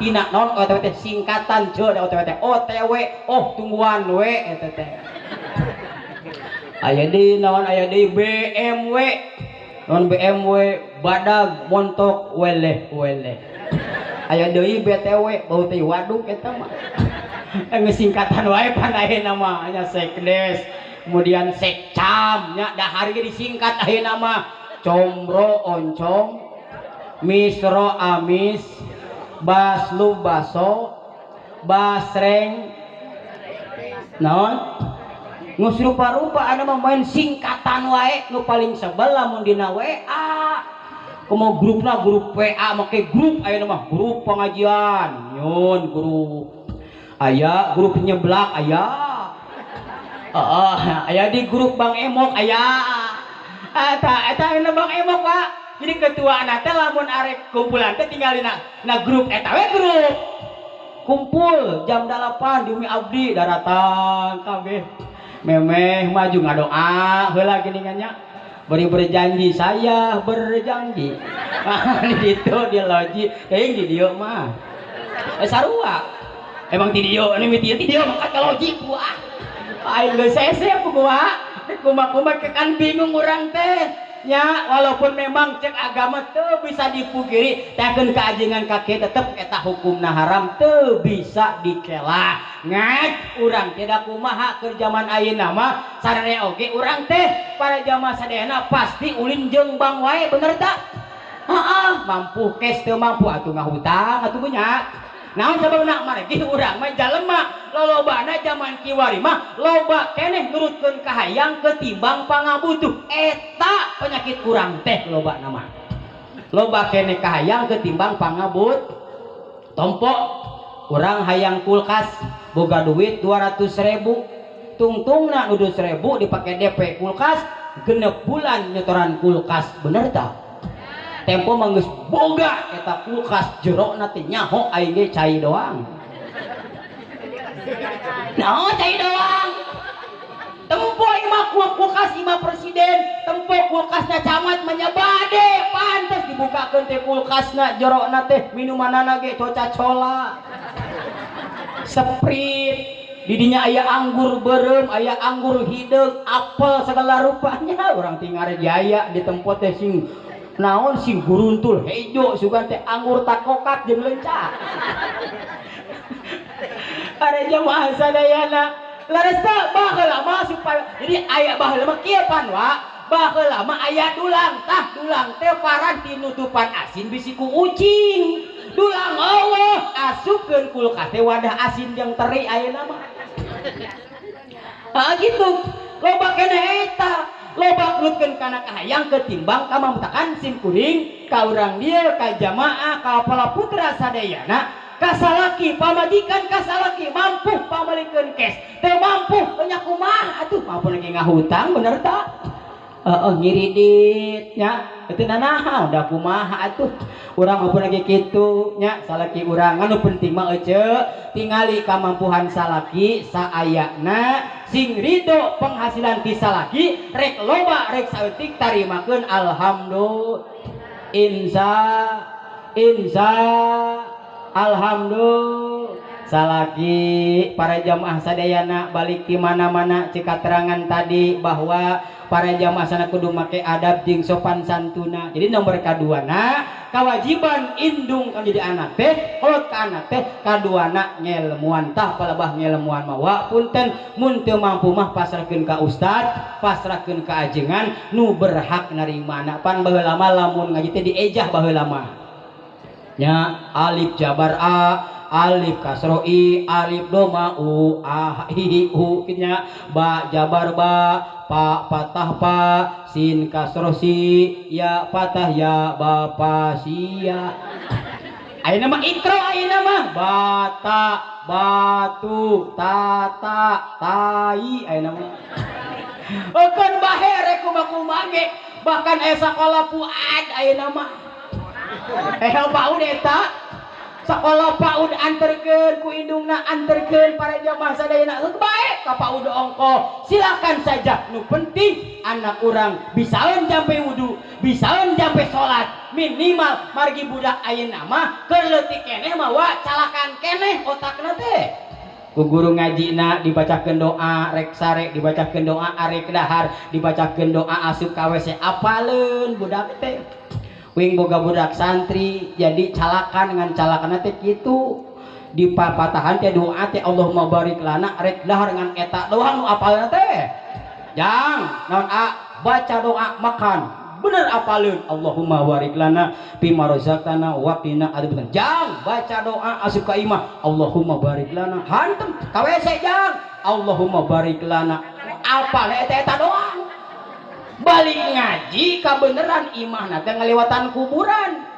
Tina naon OTW teh? Singkatan ce da OTW teh OTW, oh tungguan we eta teh. Aya di naon, aya di BMW naon, BMW badag montok weleh weleh. Aya deui BTW, bau teh waduk. Eta mah geus singkatan wae pan ayeuna mah nya. Sekdes, kemudian sekcam nya, dahar ge disingkat ayeuna mah. Combro oncom, misro amis, baslu baso, basreng naon, geus rupa-rupa anu mah main singkatan wae. Nu paling sebel lamun dina WA, komo grupna grup WA, make grup ayeuna mah, grup pengajian nyun, grup aya, grup nyeblak aya. Heeh, aya di grup Bang Emok aya. Eta eta ayeuna Bang Emok, Pak. Jadi ketua teh lamun arek kumpulan teh tinggal dina na grup eta we, grup kumpul jam 8 di Umi Abdi, daratan kabeh, memeh maju ngadoa heula geuningan nya, beri berjanji, saya berjanji di ditu di loji teuing. Di dieu mah eh sarua, emang di dieu ini miti di dieu mangkat ka loji. Wah, aing geus sesep kumaha kumaha kan, bingung urang teh nya. Walaupun memang cek agama teu bisa dipungkiri, takeun keajengan kakek tetep eta hukumna haram, teu bisa dikelah. Ngan urang tidak kumaha, keur zaman ayeuna mah sararea oge urang teh para jamaah sadayana pasti ulin jeung bank wae, bener tak? Heeh, mampu cash, teu mampu atuh ngahutang atuh nya. Naon sababna? Margi urang mah jalema lolobana zaman kiwari mah loba keneh nurutkeun kahayang ketimbang pangabutuh. Eta penyakit urang teh loba nama. Loba keneh kahayang ketimbang pangabut. Tompo urang hayang kulkas, boga duit 200 ribu, tungtungna nu 1.000 dipake DP kulkas, genep bulan nyetoran kulkas, bener tak? Tempo mah geus boga eta kulkas, jerona teh nyaho aing ge cai doang. Nah, cai doang. Tempo imah kulkas imah presiden, tempo kulkasna camat menyebade, pantes dibukakeun teh kulkasna, jerona teh minumanana ge Coca-Cola, Sprite, didinya aya anggur beureum, aya anggur hideung, apel segala rupanya. Urang tinggal jaya di tempat teh sing naon, sing guruntul hejo, sugan teh anggur takokak jeung leunca. Ada jamaah sadayana, leres teh baheula mah? Supaya jadi aya baheula mah kieu pan wa, baheula mah aya dulang. Tah, dulang teh paran tinutupan asin bisi ku ucing. Dulang eueuh, asupkeun kulkas teh wadah asin jeung teri ayeuna mah. Ah gitu, loba keneh eta, loba nurutkeun kana kahayang ketimbang kamamutakan. Sim kuring ka urang dieu, ka jamaah, ka para putra sadayana, kasalaki pamajikan, kasalaki mampu pamalikeun cash, teu mampu nya kumaha atuh, mampu lagi ngahutang, bener tak? Heeh, ngiridit nya itu nanaha udah kumaha atuh, urang mampu lagi kitu nya salaki urang. Anu penting mah ece tingali kamampuhan salaki saayana, sing ridho penghasilan ti salaki, rek loba rek saeutik tarimakeun, alhamdulillah, insya insya alhamdulillah. Salaki para jamaah sadayana balik di mana-mana, cek keterangan tadi bahwa para jamaah sana kudu make adab jeung sopan santuna. Jadi nomor kaduana kewajiban indung kan jadi anak teh, kolot ka anak teh, kaduana ngelmuan. Tah, palebah ngelmuan mah wa punten, mun teu mampu mah pasrahkeun ka ustad, pasrahkeun ka ajengan nu berhak narimana. Pan baheula mah lamun ngaji teh diejah baheula mah nya, alif jabar a, alif kasro i, alif doma u, a i u nya, ba jabar ba, pa patah pa, sin kasro si, ya patah ya, ba pa sia. Ayeuna mah ikro, ayeuna mah bata batu tata tai. Ayeuna mah Eukeun bahe rek kumaha ge, bahkan aya sakola PAUD ayeuna mah. Eh, PAUD eta sekolah PAUD, anterkeun ku indungna, anterkeun para jamaah sadayana. Heuk bae ka PAUD ongko, silakan saja. Nu penting anak urang bisaeun jampe wudu, bisaeun jampe salat. Minimal margi budak ayeuna mah keur leutik keneh mawa calakan keneh otakna teh. Ku guru ngajina dibacakeun doa rek sare, dibacakeun doa arek dahar, dibacakeun doa asup ka WC, apaleun budak teh. Wing boga budak santri jadi calakan dengan calakan teh kitu. Di papatahan teh doa teh Allahumma barik lana rek dahar ngan eta doang nu apalna teh. Jang naon a baca doa makan bener apaleun Allahumma barik lana fima razaqtana wa qina adzabannar. Jang baca doa asup ka imah Allahumma barik lana hantem ka WC jang Allahumma barik lana apal eta eta doang. Balik ngaji kabeneran imahna teh ngaliwatan kuburan.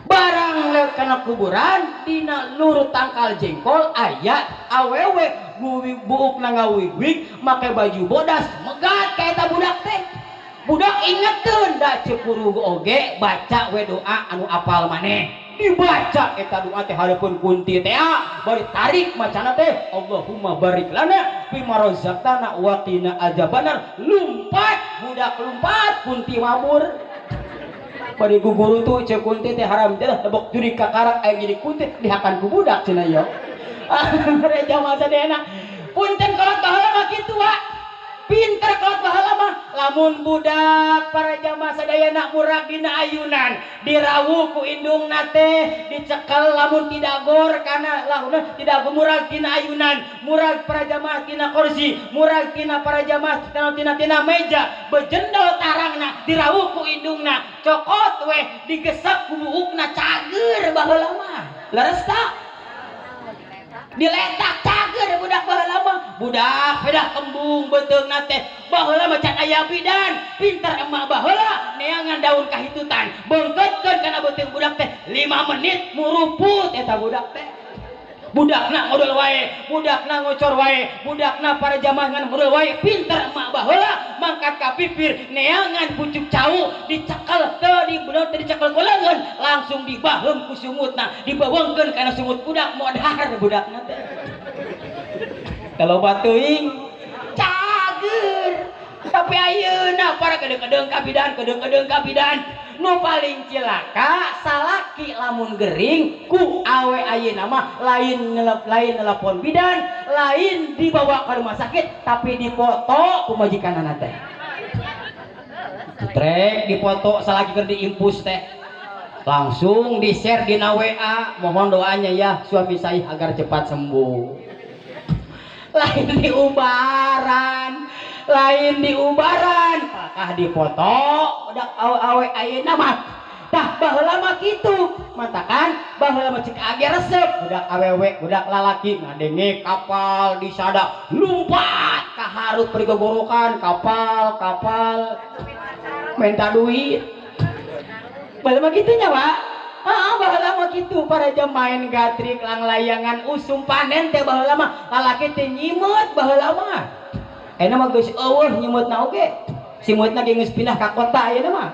Barang lewat kana kuburan dina lurut tangkal jengkol aya awewe buukna ngawig-wig make baju bodas megat ka eta budak teh. Budak ingeteun da ceuk guru oge baca we doa anu apal maneh. Dibaca eta doa teh hareupeun kunti teh bari tarik macana teh Allahumma barik lana fima razaqtana wa qina adzabannar. Lumpat budak lumpat kunti mabur. Bari ku guru tuh ceuk kunti teh haram jadah lebok juri kakarak aya jadi kunti dihakan ku budak cenah yo. Reja masa dena. Punten kolot baheula mah kitu wa. Pinter kolot baheula mah lamun budak para jamaah sadayana murag dina ayunan dirawu ku indungna teh dicekel lamun tidak gor kana lahuna tidak murag tina ayunan murag para jamaah tina kursi murag tina para jamaah tina tina tina meja bejendol tarangna dirawu ku indungna cokot weh digesek ku buukna cager baheula mah leres tak diletak cager budak baheula mah budak pedah kembung beuteungna teh baheula mah can aya bidan pinter emak baheula neangan daun kahitutan bengkeutkeun kana beuteung budak teh 5 menit muruput eta budak teh. Budakna ngodol wae, budakna ngocor wae, budakna para jamaah ngan ngodol wae, pinter emak baheula mangkat ka pipir neangan pucuk cau dicekel teu dibener teu dicekel ku leungeun langsung dibaheum ku sungutna dibawengkeun kana sungut budak modar budakna teh. Kalau batuing cager tapi ayeuna para kedeng-kedeng kabidan kedeng-kedeng kabidan nu paling cilaka salaki lamun gering ku awe ayeuna mah lain lain nelpon bidan lain dibawa ke rumah sakit tapi dipoto ku majikanana teh. Trek dipoto salaki keur diimpus teh langsung di share dina WA mohon doanya ya suami saya agar cepat sembuh. Lain diubaran, lain diubaran pakah dipoto udah awe-awe ayeuna mah tah baheula mah kitu matakan baheula mah cek age resep budak awewe budak lalaki ngadenge kapal disada lumpat ka hareup perigogorokan kapal kapal minta duit baheula mah kitu nya Pak. Ah baheula mah kitu para jam main gatrik langlayangan usum panen teh baheula mah lalaki teh nyimeut baheula mah. Ayeuna mah geus eueuh nyimeutna oge. Simeutna ge geus pindah ka kota ayeuna mah.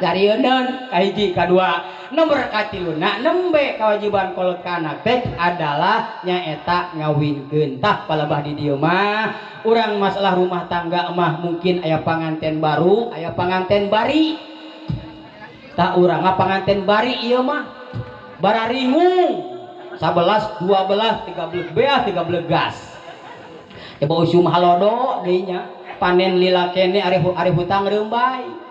Garieun kahiji kadua. Nomor katiluna nembe kewajiban kolot ka anak teh adalah nyaeta ngawinkeun. Tah palebah di dieu mah urang masalah rumah tangga mah mungkin aya panganten baru, aya panganten bari. Tah urang mah panganten bari ieu mah. Bararingung 11, 12, 13 beas, 13 gas. Coba usum halodo deui nya panen lila kene ari hutang reumbay.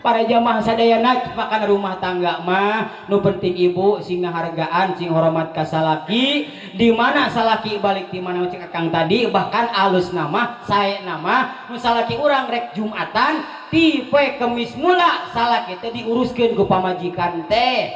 Para jamaah sadayana makan rumah tangga mah nu penting ibu sing ngahargaan sing hormat ka salaki di mana salaki balik di mana cek akang tadi bahkan alus nama sae nama nu salaki urang rek Jumatan ti poe Kemis mula salaki teh diuruskeun ku pamajikan teh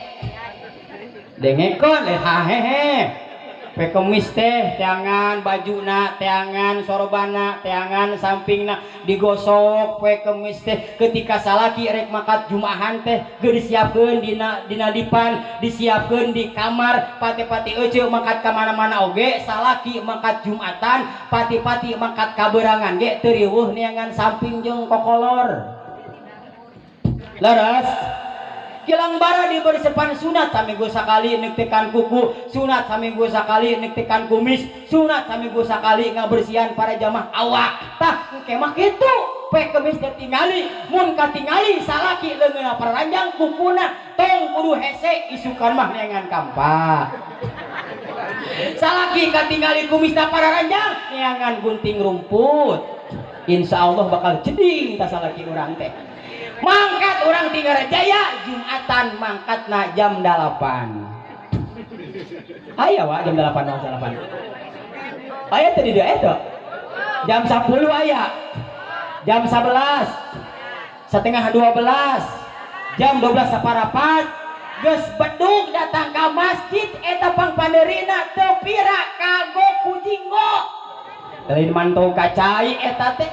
dengekeun hahehe poe Kemis teh teangan bajuna teangan sorbana teangan sampingna digosok poe Kemis teh ketika salaki rek makat Jumahan teh geus disiapkeun dina dipan disiapkeun di kamar pati-pati euceu mangkat ka mana-mana oge salaki mangkat Jumatan pati-pati mangkat kaberangan ge teu riweuh neangan samping jeung kokolor leres. Kilang bara dibersepan sunat saminggu sakali nektekan kuku sunat saminggu sakali nektekan kumis sunat saminggu sakali ngabersihan para jamaah awak tah engke mah kitu. Poe Kemis teh tingali, mun katingali salaki leungeunna paranjang kukuna tong kudu hese isukan mah neangan kampak. Salaki katingali kumisna pararanjang neangan gunting rumput. Insya Allah bakal jeding ta salaki urang teh. Mangkat urang ti Ngarajaya Jumatan mangkatna jam 8. Aya wa jam 8 jam 8. Aya teh di dieu eta. Jam 10 aya. Jam 11, setengah 12, jam 12 saparapat geus bedug datang ka masjid eta pangpandeurina teu pira kagok ku jinggo. Lain mantau kacai eta teh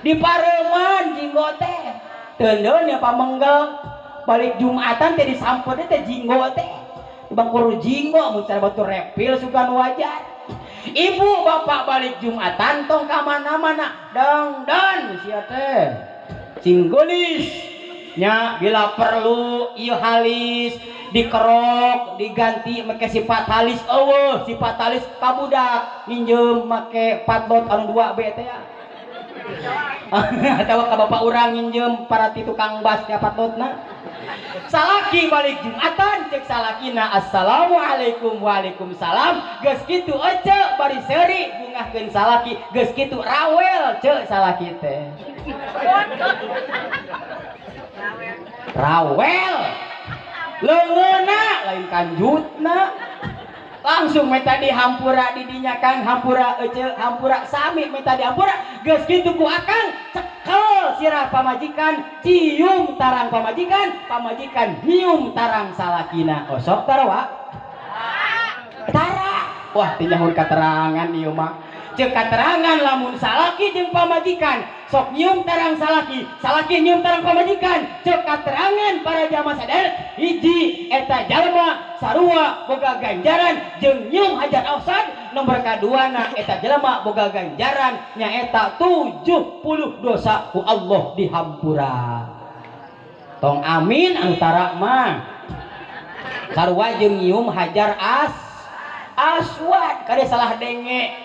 di pareman jinggo teh. Teuleun ya pamenggel balik Jumatan teh disampeu teh jinggo teh. Bangkur jinggo mun cara batur repil sugan wajar. Ibu bapak balik Jumatan tong ka mana-mana dang dan sia teh cinggolis nya bila perlu ieu halis dikerok diganti make sifat halis eueuh sifat halis ka budak minjem make patlot anu 2 B teh ya atawa ka bapak urang minjem parati tukang bas nya patlotna. Salaki balik Jumatan cek salakina assalamualaikum waalaikumsalam geus kitu ece bari seuri bungahkeun salaki geus kitu rawel cek salaki teh rawel leungeunna lain kanjutna langsung minta dihampura didinya kang hampura ece hampura sami minta dihampura geus kitu ku akang cekel sirah pamajikan cium tarang pamajikan pamajikan nyium tarang salakina osok tara wa tara wah tinyahun katerangan ieu mah ceuk katerangan lamun salaki jeung pamajikan sok nyium tarang salaki salaki nyium tarang pamajikan ceuk katerangan para jamaah sadar hiji eta jalma sarua boga ganjaran jeung nyium hajar aswad nomor kaduana eta jalma boga ganjaran nyaeta 70 dosa ku Allah dihampura tong amin anu tara mah sarua jeung nyium hajar aswad kade salah denge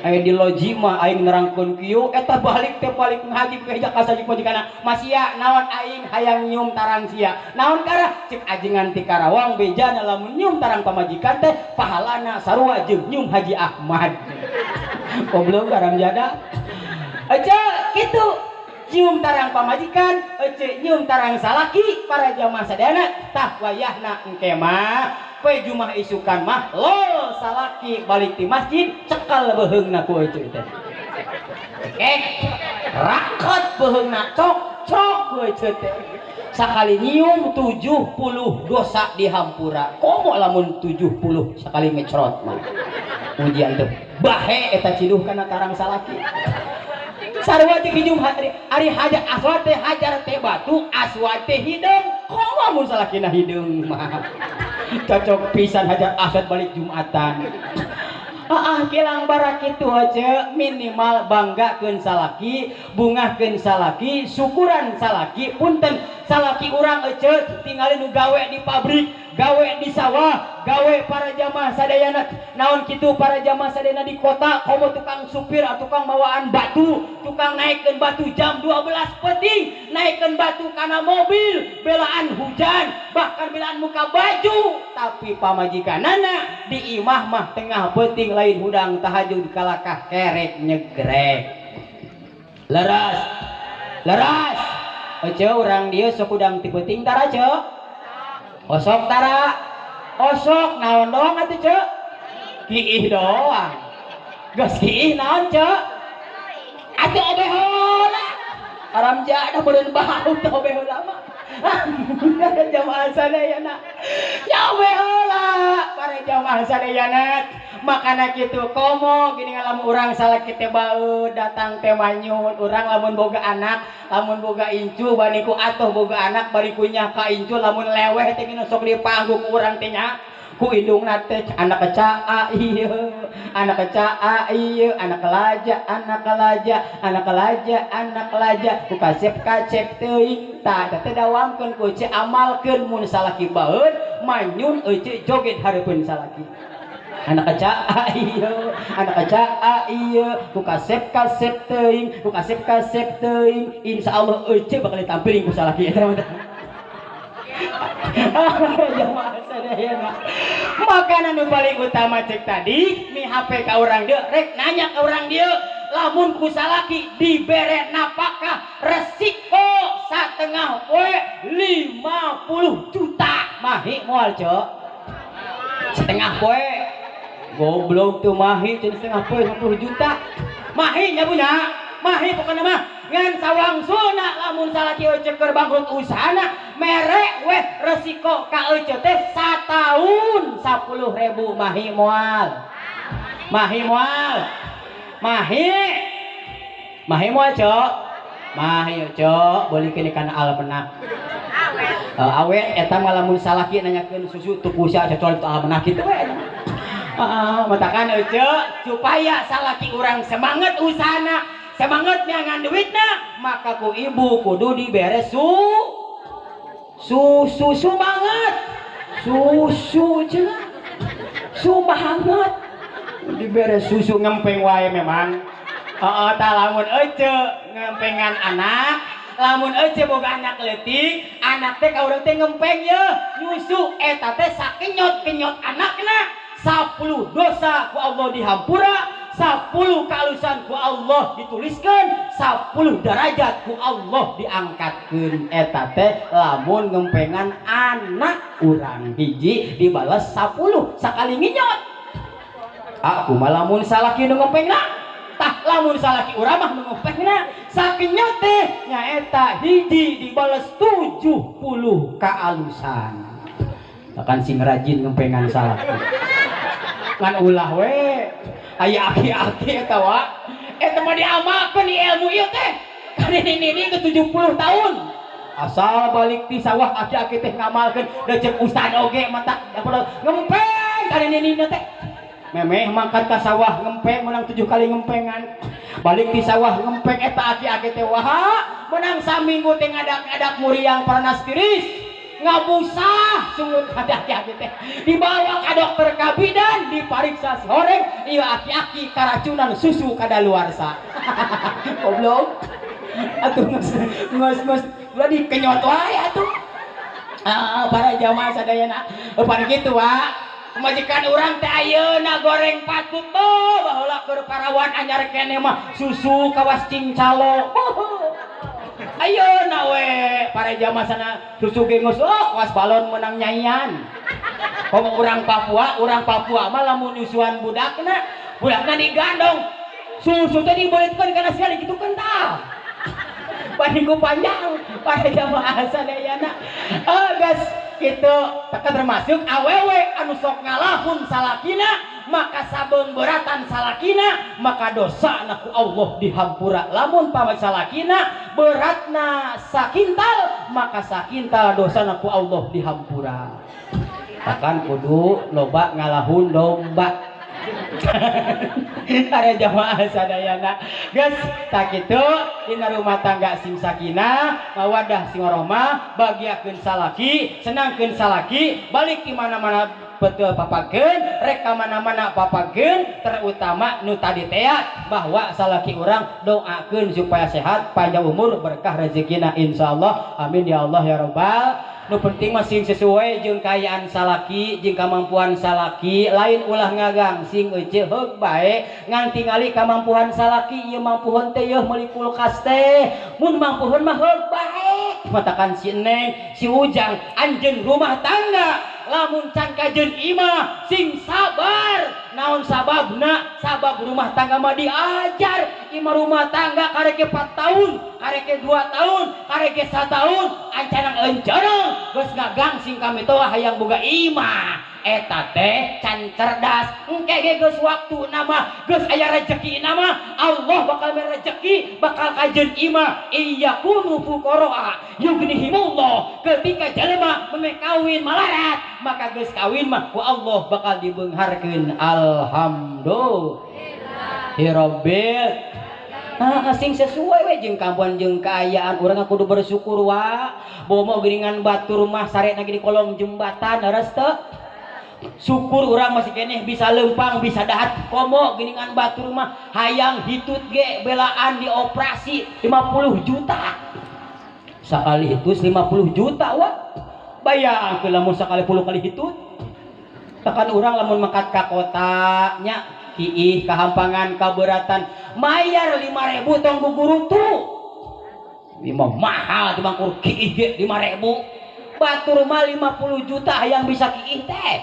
aya di loji mah aing nerangkeun kieu eta balik teh balik ngaji beja ka sajik pajikana masia naon aing hayang nyium tarang sia naon kara cek ajengan ti Karawang bejana lamun nyium tarang pamajikan teh pahalana sarua jeung nyium Haji Ahmad goblok garam jada ece kitu nyium tarang pamajikan ece nyium tarang salaki para jamaah sadayana tah wayahna engke mah poe Jumat isukan mah lol salaki balik di masjid cekal beuheungna ku ece teh cekek rakot beuheungna cok cok ku ece teh sakali nyium 70 dosa dihampura komo lamun 70 sakali ngecrot mah ujian teh bahe eta ciduh kana tarang salaki sarua jeung nyium ari hajar aswad teh hajar teh batu aswad teh hideung komo mun salakina hideung mah cocok pisan hajar aswad balik Jumatan kilang barak itu aja minimal banggakeun salaki bungahkeun salaki syukuran salaki punten salaki urang ece tinggalin nu gawe di pabrik gawe di sawah gawe para jamaah sadayana naon kitu para jamaah sadayana di kota komo tukang supir atau tukang bawaan batu tukang naikkeun batu jam 12 peuting naikkeun batu kana mobil belaan hujan bahkan belaan muka baju tapi pamajikanana di imah mah tengah peuting lain hudang tahajud kalakah kerek nyegrek leres leres ece urang dieu sok hudang ti peuting tara ce osok tara osok naon doang atuh ce kiih doang geus kiih naon ce atuh obe heula aram jadah beureun bau teh obe heula mah jamaah sadayana ya obe heula para jamaah sadayana makana kitu komo gini lamun urang salaki teh baeud datang teh manyun urang lamun boga anak lamun boga incu bani ku atuh boga anak bari ku nyah ka incu lamun leweh teh geus sok dipanggung urang teh nya ku indungna teh anak kecaa ieu anak kecaa ieu anak laja anak laja anak laja anak laja ku kasep kacep teuing tah teh dawamkeun ku ece amalkeun mun salaki baeud manyun ece joget hareupeun salaki. Anak kaca iya, anak kaca iya, ku kasep kasep teuing, ku kasep kasep teuing, insya Allah ece bakal ditampilin ku salaki eta mah. Jamaah sadayana. Makanan nu paling utama cek tadi, mi HP ka urang dieu, rek nanya ka urang dieu, lamun ku salaki dibere napakah resiko satengah poe 50 juta, mahi moal, Cok? Setengah poe. Goblok tuh, mahi cenah setengah poe 50 juta. Mahi nya punya, mahi pokoknya mah ngan sawangsulna lamun salaki ece keur bangkrut usahana, mere weh resiko ka ece teh sataun 10.000, mahi moal? Mahi moal? Mahi, mahi moal, Cok? Mahi, Cok. Beulikeun kana almenak. Awet eta mah lamun salaki nanyakeun susu tuku sia cocol itu almenak kitu we. Matakan ece supaya salaki urang semangat usahana, semangat nyangan duitna, maka ku ibu kudu dibere su susu semangat, susu cenah semangat, dibere susu ngempeng wae memang. Heeh, tah lamun ece ngempengan anak, lamun ece boga anak leutik, anak teh ka urang teh ngempeng ye nyusu, eta teh sakenyot-kenyot anakna 10 dosa ku Allah dihampura, 10 kealusan ku Allah dituliskan, 10 derajat ku Allah diangkatkan. Eta teh lamun ngempengan anak urang hiji dibalas 10 sakali nginyot. Aku mah lamun salaki nu ngempengna, tah lamun salaki urang mah nu ngempengna sakenyot teh nyaeta hiji dibalas 70 kealusan. Bahkan sing rajin ngempengan salaki, ngan ulah we aya aki-aki eta wa, eta mah diamalkeun di ilmu ieu teh kan ini ke 70 tahun asal balik di sawah aki-aki teh ngamalkeun da ceuk ustad oge mata ngempeng kan ini teh memeh mangkat ka sawah ngempeng menang 7 kali ngempengan, balik di sawah ngempeng, eta aki-aki teh wah menang saminggu teh ngadak-ngadak muriang panas tiris ngabusah sungut hati aki-aki teh dibawa ke dokter kabidan, dipariksa sehoreng iya aki-aki karacunan susu kadaluarsa. Goblok atuh, geus geus geus ulah dikenyot wae atuh. Ah, para jamaah sadayana, pan kitu wa majikan urang teh ayeuna goreng patut tuh, baheula keur parawan anyar keneh mah susu kawas cincalo. Ayeuna we para jamaah sana susu ge geus oh kawas balon menang nyaian. Komo urang Papua, urang Papua mah lamun nyusuan budakna, budakna digandong, susu teh dibelitkeun kana sekali kitu kental. Bandingku panjang para jamaah sadayana. Oh, guys, gitu teka termasuk awewe anu sok ngalahun salakina, maka sabeung beratan salakina maka dosa ku Allah dihampura. Lamun pamak salakina beratna sakintal, maka sakintal dosa ku Allah dihampura. Bahkan kudu loba ngalahun domba para jamaah sadayana. Geus tak kitu, dina rumah tangga sing sakinah mawadah sing warahmah, bagiakeun salaki, senangkeun salaki, balik di mana-mana betul papageun, rek ka mana-mana papageun, terutama nu tadi teh bahwa salaki urang doakeun supaya sehat, panjang umur, berkah rezekina, insyaallah. Amin ya Allah ya rabbal. Nu penting mah sing sesuai jeung kaayaan salaki jeung kemampuan salaki, lain ulah ngagang sing ece heug bae ngan tingali kemampuan salaki ieu mampuheun teh yeuh meuli kulkas teh, mun mampuheun mah heug bae. Matakan si Neng si Ujang anjeun rumah tangga lamun can kajeun imah sing sabar. Naon sababna? Sabab rumah tangga mah diajar. Imah rumah tangga kareke 4 tahun, kareke 2 tahun, kareke 1 tahun, ancanang encereng geus ngagang sing kami toa hayang boga imah, eta teh can cerdas. Engke ge geus waktu nama geus aya rezeki nama Allah bakal mere rezeki bakal kajeun imah. Iyakunu fuqara yughnihimullah. Ketika jelema memeh kawin malarat, maka geus kawin mah ku Allah bakal dibeungharkeun. Alhamdulillah rabbil. Ah, sing sesuai we jeung kampuan jeung kaayaan urang kudu bersyukur wa. Bomo geuningan batur mah sarena di kolong jembatan, leres teu? Syukur urang masih keneh bisa lempang, bisa dahat. Komo geuningan batur mah hayang hitut ge belaan dioperasi 50 juta sakali itu. 50 juta, wah, bayangkeun lamun sakali 10 kali hitut. Tekan urang lamun mangkat ka kota nya, kiih kahampangan, kaberatan, mayar 5000 tong gugurutu. Lima mahal di bangkur kiih ge 5000, batur mah 50 juta yang bisa kiih teh.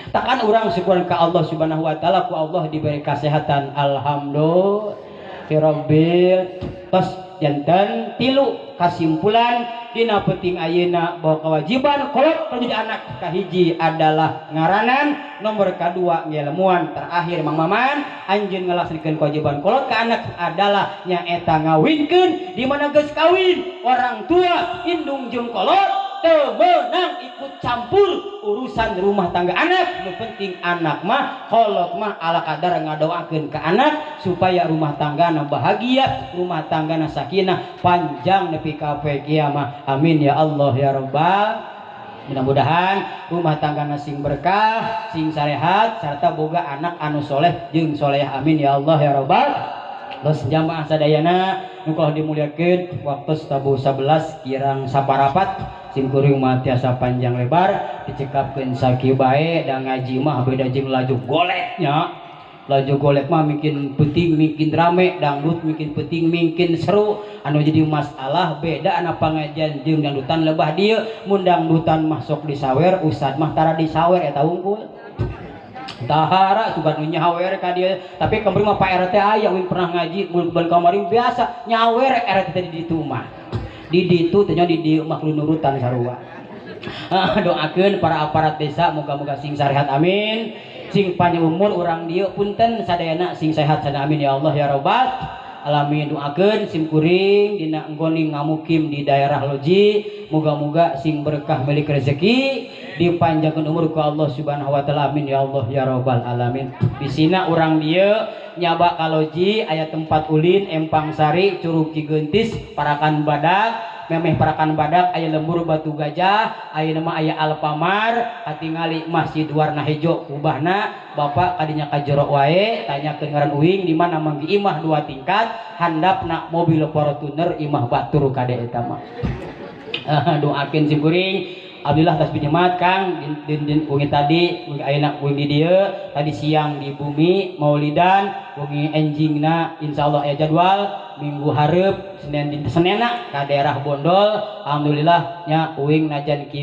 Takkan urang syukur ke Allah Subhanahu wa Taala, ku Allah diberi kesehatan, alhamdulillah rabbil. Tos janten tilu kesimpulan dina penting ayeuna bahwa kewajiban kolot menjadi anak kahiji adalah ngaranan, nomor kedua ngelmuan, terakhir Mang Maman, anjeun ngalaksanakeun kewajiban kolot ke anak adalah nyaeta ngawinkeun. Di mana geus kawin, orang tua indung jeung kolot teu meunang ikut campur urusan rumah tangga anak. Nu penting anak mah, kolot mah, ala kadar ngadoakeun ke anak supaya rumah tanggana bahagia, rumah tanggana sakinah, panjang nepi ka poe kiamat. Amin ya Allah ya Rabbal. Mudah-mudahan rumah tangga sing berkah, sing sarehat, serta boga anak anu soleh jeung soleh. Amin ya Allah ya Rabbal. Terus jamaah sadayana nu kalah dimuliakeun, waktu tabuh 11 kirang saparapat. Sim kuring mah tiasa panjang lebar, dicekapkeun sakieu bae. Da ngaji mah beda jeung laju goletnya. Laju golek mah mungkin penting, mungkin rame, dangdut mungkin penting, mungkin seru. Anu jadi masalah beda anak pengajian jeung dangdutan lebah dieu. Mun dangdutan mah sok disawer, ustad mah tara disawer, eta wungkul tahara sugan nu nyawer ka dieu. Tapi kamari mah Pak RT aya, wing pernah ngaji mun ban kamari biasa nyawer RT teh di ditu mah, di ditu teh nya, di dieu mah kudu nurutan sarua. Doakeun para aparat desa moga-moga sing sarehat, amin, sing panjang umur. Urang dieu punten sadayana sing sehat sada, amin ya Allah ya Rabbal alamin. Doakeun sim kuring dina enggoning ngamukim di daerah Loji, moga-moga sing berkah milik rezeki, dipanjangkeun umur ku Allah Subhanahu wa Taala, amin ya Allah ya Rabbal alamin. Bisina urang dieu nyaba ka Loji aya tempat ulin Empang Sari, Curug Cigentis, Parakan Badak. Memeh Parakan Badak aya lembur Batu Gajah, aya nama aya Alfamart, katingali masjid warna hijau kubahna. Bapak kadinya ka jero wae, tanyakeun ngaran uing di mana manggi imah dua tingkat, handapna mobil Fortuner, imah batur kade eta mah. Doakeun sim kuring. Alhamdulillah tas binyemat Kang din, din, din, wengi tadi, wengi ayeuna wengi di dieu, tadi siang di bumi Maulidan, wengi enjingna insyaallah aya jadwal minggu hareup Senin, dinten Senena ka daerah Bondol. Alhamdulillah nya, uing najan kieu.